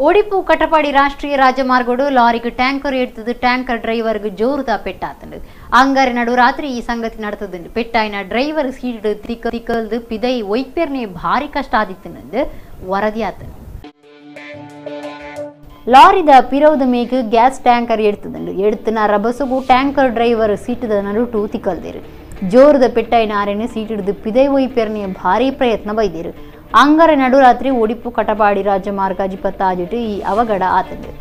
ಒಡಿಪು ಕಟಪಾಡಿ ರಾಷ್ಟ್ರೀಯ ರಾಜಮಾರ್ಗಡು ಲಾರಿಗೆ tanker ಎಡ್ತದು tanker ಡ್ರೈವರ್ಗ್ ಜೋರುದ ಪೆಟ್ಟಾತಂಡು. ಅಂಗಾರೆ ನಡು ರಾತ್ರಿ ಈ ಸಂಗತಿ ನಡತದುಂಡು. ಪೆಟ್ಟಾಯಿನ ಡ್ರೈವರ್ ಸೀಟ್ ತಿಕ್ಕ ತಿಕ್ಕಲ್ದು ಪಿದೈ ಒಯ್ಪೆರ್ನೆ ಭಾರಿ ಕಷ್ಟ ಆದಿತ್ತುಂಡು ವರದಿ ಆತಂಡು. ಲಾರಿದ ಪಿರವುದ ಮೇಗ್ ಗ್ಯಾಸ್ ಟ್ಯಾಂಕರ್ ಎಡ್ತದುಂಡು. ಎಡ್ತನ ರಭಸಗು ಟ್ಯಾಂಕರ್ ಡ್ರೈವರ್ ಸೀಟದ ನಡುಟು ತಿಕ್ಕಲ್ದೇರು. ಜೋರುದ ಪೆಟ್ಟಾಯಿನ ಆರೆನ್ ಸೀಟಿಡ್ದು ಪಿದೈ ಒಯ್ಪೆರ್ನೆ ಭಾರಿ ಪ್ರಯತ್ನ ಬೈದೇರು. ಅಂಗಾರೆ ನಡುರಾತ್ರಿ ಒಡಿಪು ಕಟಪಾಡಿ ರಾಜಮಾರ್ಗ ಅಜಿಪತ್ತಾಜಿಟ್ ಈ ಅವಘಡ ಆತಂಡು.